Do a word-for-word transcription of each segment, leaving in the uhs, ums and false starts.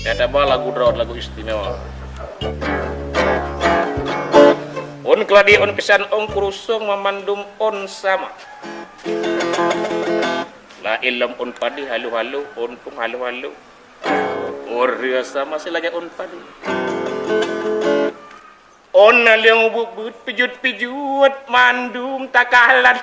Nyata bah lagu droe, lagu istimewa. Ôn keuladi, ôn keusan, ôn keurusong, mamandum ôn sama. Laén lom ôn padé halo-halo, ôn pung halo-halo. Ôn rasa masih lagèe ôn padé. Ôn naleueng ubeuet-beuet, pijot-pijot, mandum takalon.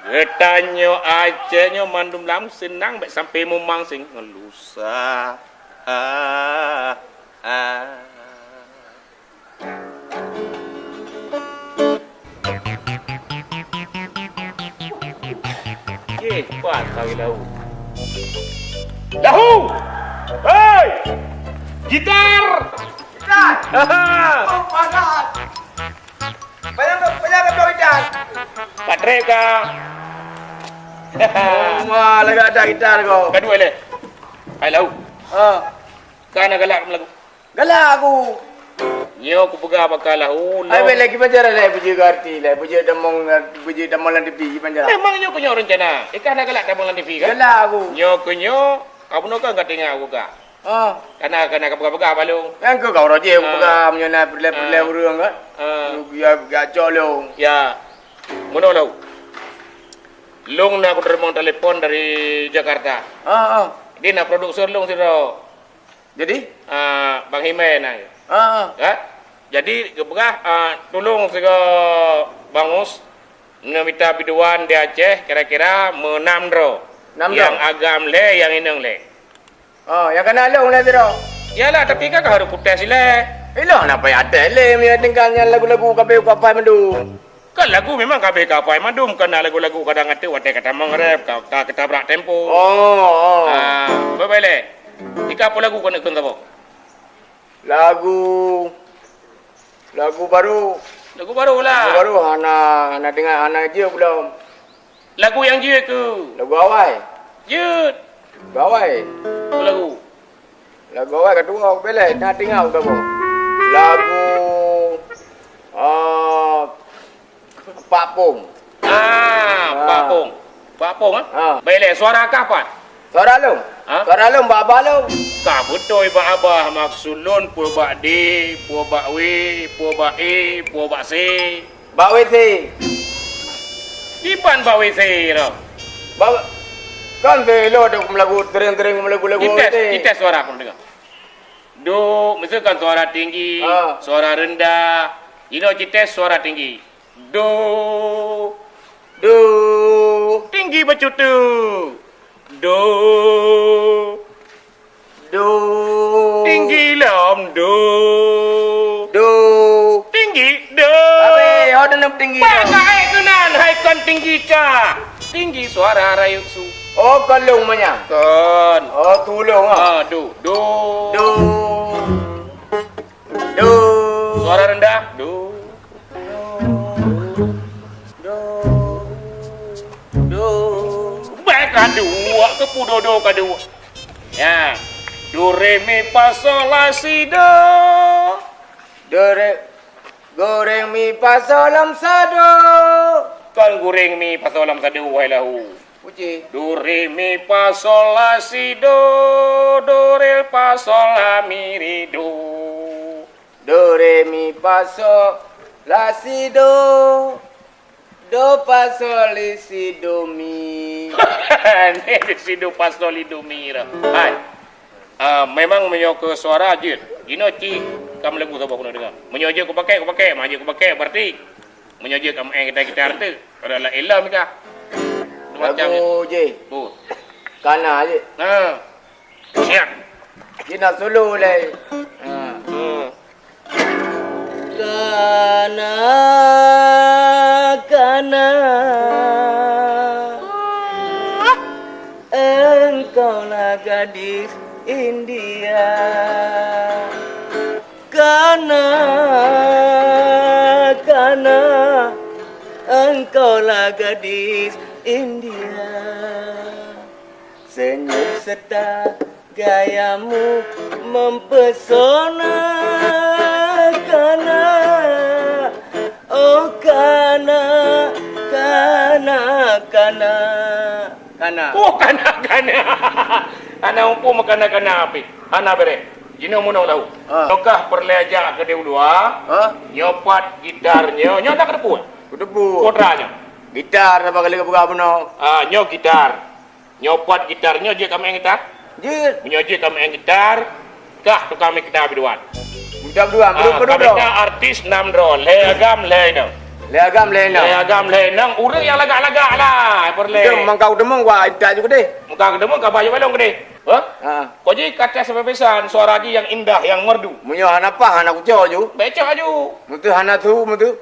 Geutanyoe Aceh nyoe mandum lam seunang, bèk sampoe mumang sing ngeulusa. Ah, ah. Yeh, kuat kali lahu. Lahu! Hei! Gitar! Gitar! Haha! Oh, panas! Panyang, panyang kau gitar? Patrick ka. Oh, wah, lagak ada gitar kau. Kedua leh. Hai lahu. Ha. Ka na galak meulagu. Galak aku. Nyoe kupeugah bak kah lahu, Hai, lôn. Bèk lagi pajar lé, beujeuet arti lé, beujeuet damong, beujeuet damong lam T V, pajar. Memang nyoe keuh nyoe reuncana. Ikah na galak damong lam T V kan? Galak aku. Nyoe keuh nyoe, kamoe nyoe kan ka teuingat aku kah. Ah. Kana, kana ka peugah-peugah bak lôn. Nyang keuh kau roh jih, aku Ah. peugah meunyoe na peureulèe-peureulèe Ah. ureueng kan. Ah. Ya, ya, cok lôn. Ya. Meunoe lôn. Lôn na kuteurimong telepon dari Jakarta. Ah, ah. Di na produser lôn sidroe. Jadi? Ah, Bang Himai na. Ah, ah. Ya. Jadi, geupeugah, ah, tulông sigoe Bang Us neumita biduan di Aceh kira-kira meunam droe. Nam droe? Nyang agam lhèe, nyang inong lhèe. Ah, nyang kana lôn lé sidroe. Yalah, tapi kan ka harôh kutés ilèe. Ilôn na payah tés lé, meunyoe tingkat nyan lagu-lagu ka abéh kuhafai mandum. Kan lagu memang ka abéh kuhafai mandum, kana lagu-lagu kadang ateuh watèe ka tamong rap, ka, ka, ka tabrak tempo. Oh, oh. Ah, bèk-bèk lé. Ikah peue lagu keuneuk kheun saboh? Lagu, lagu barô. Lagu barô lah. Lagu barô hana, hana deungoe, hana jeuet lom. Lagu nyang jeuet keuh. Lagu awai. Jeuet. Lagu awai. Peue lagu? Lagu awai ka tuwoe, bèk lé, na tinggai saboh. Lagu, ah, Pak Pong. Ah, Ah. Pak Pong. Pak Pong, ah? Ah. Bèk lé, suara kah pat? Suara lôn. Ha? Suara lôn bak abah lôn. Ka beutôi bak abah, maksud lôn peue bak D, peue bak W, peue bak E, peue bak C. Bak W C. Dipat bak W C dah. Bak, kan silo dok meulagu, sering-sering meulagu-lagu Cites, W C. Cites suara aku dengar. Do, misalkan suara tinggi, Ah. suara rendah. Inoe cites suara tinggi. Do. Do. Tinggi bacut tu. Do. Do. Tinggi lom, do. Do. Tinggi, do. Abéh, ho deuneup tinggi Bak lom. Ka ék keunan, hai kon tinggi ka. Tinggi suara rayeuk su. Oh, kon lôn manyang. Kon. Oh, tulông, ah. Ah, do, do. Do. Do. Suara rendah. Do. Do. Do. Bèk ka dua, keupeue do-do ka dua. Ya. Do, re, mi, fa, sol, la, si, do. Do, re, go, re, mi, fa, sol, lam, sa, do. Kon gureng mi, fa, sol, lam, sa, do, wahai lahu. Puji. Do, re, mi, fa, sol, la, si, do. Do, re, fa, sol, la, mi, re, do. Do, re, mi, fa, sol, la, si, do. Do, fa, sol, li, si, do, mi. Ni si do, fa, sol, li, do, mi dah. Hai. Ah, memang meunyoe keu suara jeuet. Jinoe cit ka meulagu saboh keuneuk deungoe. Meunyoe jeuet kupakai, kupakai. Ma jeuet kupakai, berarti meunyoe jeuet ka meu'en gitar-gitar tu. Pada la ilam ka. Macam Lagu jih. Oh. Kana jih. Ha. Siap. Jina solo lé. Ha. Hmm. Kana, kana, engkaulah gadis India. Kana, kana, engkaulah gadis India. Senyum serta gayamu mempesona. Kana, oh kana, kana, kana. Kana. Oh, kana, kana. Hana muphom, kana-kana pih. Hana bereh. Jinoe meunoe lahu. Ha. Nyoe kah peureulèe jak keudeh u luwa. Ha? Nyoe pat gitar nyoe. Nyoe na keudeuh. Keudeuh. Putra nyoe. Gitar saba kali geupeugah bunoe. Ah, nyoe gitar. Nyoe pat gitar nyoe jeuet ka meu'en gitar. Jeuet. Meunyoe jeuet ka meu'en gitar, kah tukang meu'en gitar biduan. Gitar biduan, Ah, beudôh, beudôh, kami beudôh. Ka artis nam droe, lhèe agam, lhèe inong. Lhèe agam, lhèe inong. Lhèe agam, lhèe inong, ureueng nyang lagak-lagak lah, peureulèe. Itu mangkau deungon wa intat ju keudeh. Mangkau deungon ka bayeue balong keudeh. Hah? Ha. Kok jih ka tes sabe pisan, suara jih nyang indah, nyang merdu. Meunyoe hana paih, hana kucok ju. Becok aju. Meuteuh hana su, meuteuh.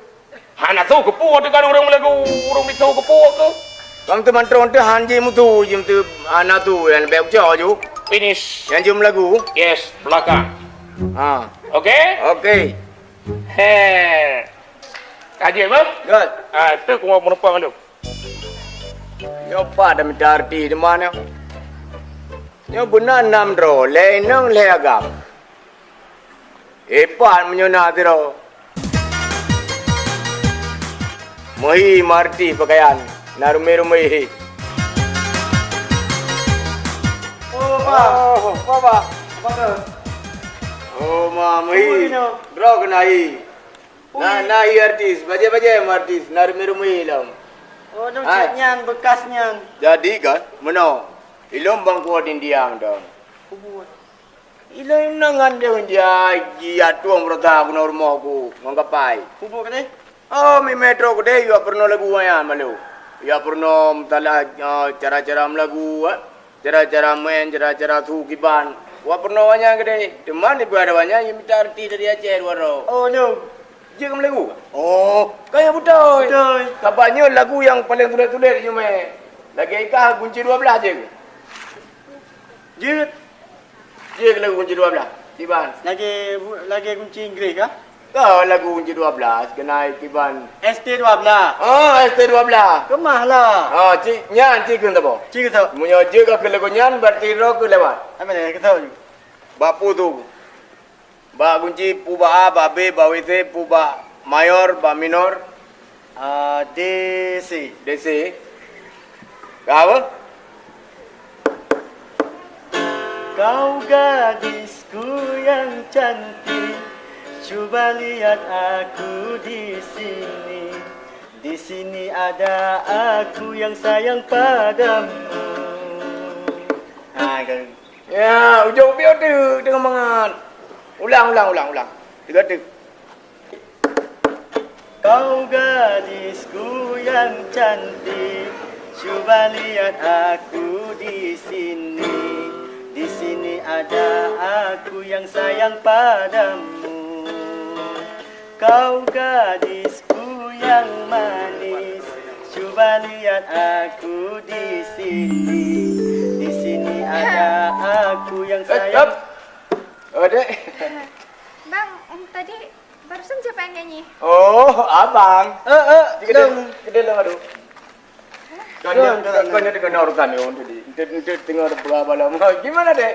Hana su keupeue teuka ureueng meulagu, ureueng bisu keupeue keuh. Bang tu mantong tu han ji mutu, ji mutu hana tu yang lebih ucok ju. Finish. Yang ji meulagu. Yes, belakang. Ha. Okey? Okey. He. Aje, bang? Good. Ah, tu ku mau penumpang tu. Nyoe pat dah mita arti di mana? Nyoe beuna nam droe, lhèe inong lhèe agam. Hebat meunyoe na sidroe. Meuhi meureuti peukayan, na rumé-rumé. Oh, Pak. Oh. Apa, Pak? Apa tu? Oh, ma, meuhi. Apa ni, Nyoh? Droe keunan hi. Ui. Na, na hi artis. Bajèe-bajèe artis. Na rumé-rumé lom. Oh, dong. Hai. Cit nyan, bekas nyan. Jadi kan, meunoe. Ilôn bang kuat India dong. Kubuat. Ilôn ngon deuh India, jiatueng beurata keunoe rumoh ku, ngon kapai. Kubuat keudeh? Oh, mi metro keudeh, yue peurunoe lagu nyan malu. Yue peurunoe meusalah, eh, cara-cara meulagu, eh. Cara-cara main, cara-cara su kiban. Wak peurunoe nyan keudeh. Teuma di bawah nyan, yue mita artis dari Aceh dua droe. Oh, no. Jeuet keu meulagu? Oh, ka nyang beutôi. Beutôi. Sabab nyoe lagu nyang paleng tuléh-tuléh di jumé. Lagèe kah gunci dua blah jeuet. Jeuet. Jeuet keu lagu gunci dua blah. Kiban. Lagèe, lagèe gunci Inggris kah? Ka lagu gunci dua blah, keunan kiban. S T dua blah. Oh, S T dua blah. Keumah lah. Oh, cit nyan cit keu saboh. Cit keu saboh. Meunyoe jeuet ka keu lagu nyan, berarti droe keu lewat. Apa dia? Keu saboh. Bak pu tu. Bak gunci pu bak A, bak B, bak W C, pu bak mayor, bak minor. Ah, D C. D C. Ka apa? Kau gadisku yang cantik, cuba lihat aku di sini. Di sini ada aku yang sayang padamu. Ha, kan. Ya, ujong piôh teuk teungoh mangat. Ulang, ulang, ulang, ulang. Tiga teuk. Kau gadisku yang cantik, cuba lihat aku di sini. Di sini ada aku yang sayang padamu. Kau gadisku yang manis, cuba lihat aku di sini. Di sini ada aku yang Eh, sayang. Stop. Oh, Dek. Bang, em, tadi barusan siapa yang nyanyi? Oh, abang. Eh, eh, Cik Kedel, dong. Kedel, aduh. Kan Dong, dia, dong, kan dong. Dia tengah urusan ni, orang tadi. Ente, ente tengah ada berapa lama. Gimana, Dek?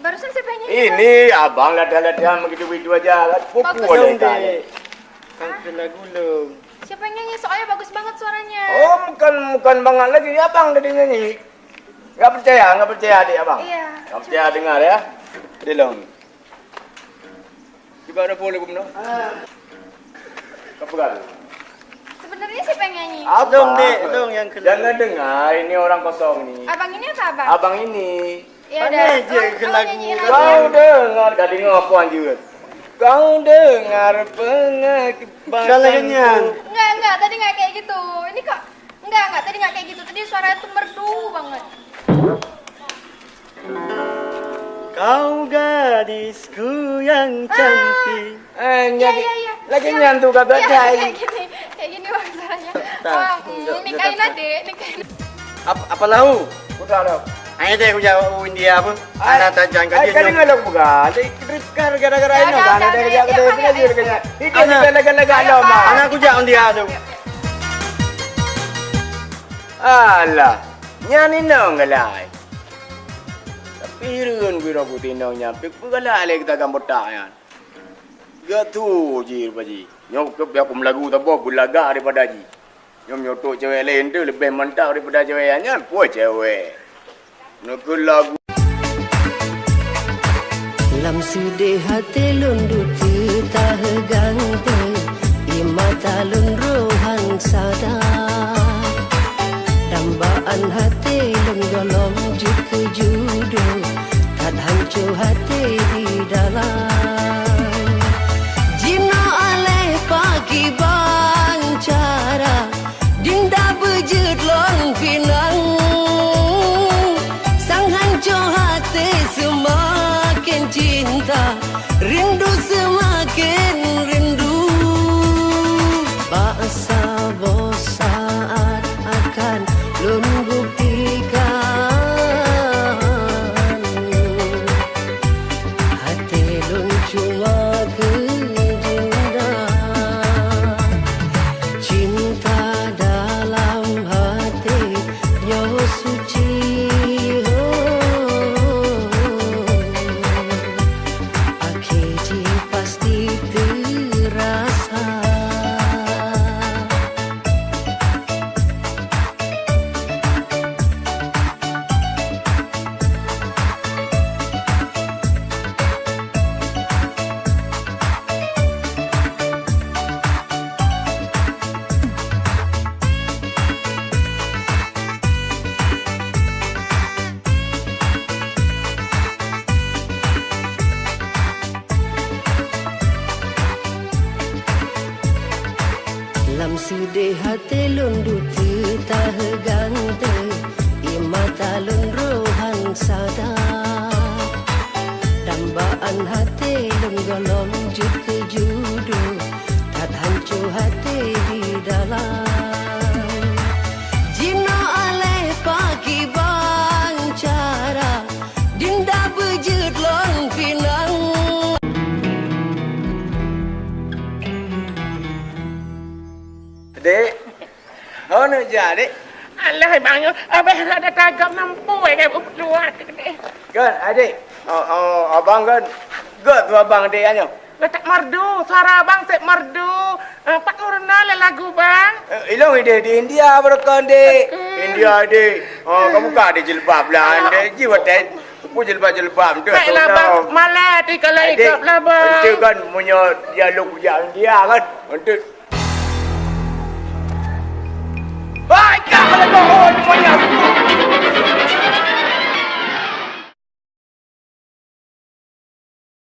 Barusan siapa yang nyanyi, Ini Bang? Abang latihan-latihan begitu-begitu aja. Kan pupu Bagus. Dong, oleh kan. Dek. Kan Ah. kena gulung. Siapa yang nyanyi? Soalnya bagus banget suaranya. Oh, bukan, bukan bangat lagi. Abang tadi nyanyi. Nggak percaya, nggak percaya adik abang? Iya. Nggak percaya, dengar ya. Dia long. Cuba ada boleh gubernur. Apa kali? Sebenarnya siapa yang nyanyi? Abang. Dong, Dek, dong yang kena. Jangan dengar, ini orang kosong ni. Abang ini apa, Abang? Abang ini. Ya udah, Pandai je abang, ke abang lagu. Nyanyi lagi. Kau dengar, dah dengar apa anjir? Kau dengar pengakuanku. Salah nyanyian. Enggak, enggak, tadi enggak kayak gitu. Ini kok, enggak, enggak, tadi enggak kayak gitu. Tadi suaranya tuh merdu banget. Kau gadisku yang Ah. cantik. Eh, Iya, jadi iya, iya. lagi Iya. nyan tu kagak Iya, cai. kayak gini, kayak gini, Bang, suaranya. Tak, Oh, tak, mm, tak, nikahin tak. adik, nikahin. Ap-, apa lahu? Udah dah. Hanya deh, ujar u India apa? Ai, Anak tajang ai, kat dia kali tu. ngalok bukan. Di, di, gara-gara Ya, ini, udah, kan, udah, ada udah, kerja, ya, kerja, ya, kerja, ya. kerja. Ini Anak. dia lagi-lagi Ayo, alok, Bang. Mak. Anak kujak India tu. Ya. Alah, nyan inong galai. Tapi hireuen gurô putih inong nyan, pih peugalak lé geutanyoe botak nyan. Geutu ji rupa ji. Nyoe keu biar aku meulagu saboh beulagak daripada ji. Nyoe meunyoe trok cewek laén tu leubeh mantap daripada cewek nyan. Puih cewek. Nyoe keu lagu. Lam seudeh até lôn duek teutaheugang teuh, ie mata lôn rohan sada. Dambaan até lôn gohlom jeuet keu judoe, that hanco até di dalam. Jinoe aléh pakriban cara, Dinda beujeuet lôn pinang, sang hanco até seumaken cinta, rindu seumaken rindu. Bak saboh saát akan lôn buktikan. Até lôn cuma keu Dinda, cinta dalam até nyoe suci, ho. Akhé jih pasti teurasa. Lam seudeh até lôn duek teutaheugang teuh, ie mata lôn rohan sada. Dambaan até lôn gohlom jeuet keu judoe, that hanco até di dalam. Jinoe aléh pakriban cara, Dinda beujeuet lôn pinang. Dek, ho neujak, Dek? Alah, Bang, abah rada tagam nampu, eh, luar, Dek. Kan, Adik? Oh, oh, abang kan? Gak tu abang, Dek, anu? Letak merdu, suara abang seb merdu. Eh, pat murna lé lagu, Bang? Eh, ilong ideh di India, barokon, Dek. Oke. India, Dek. Oh, kamu ka ada jilbab lah, Dek. Jiwa, Dek. Apa jilbab-jilbab tu? Baiklah, Bang. Malah hati kalau ikap lah, Bang. Itu kan punya dialog jak India, kan? Untuk Baiklah, kalau kau, oh, semuanya.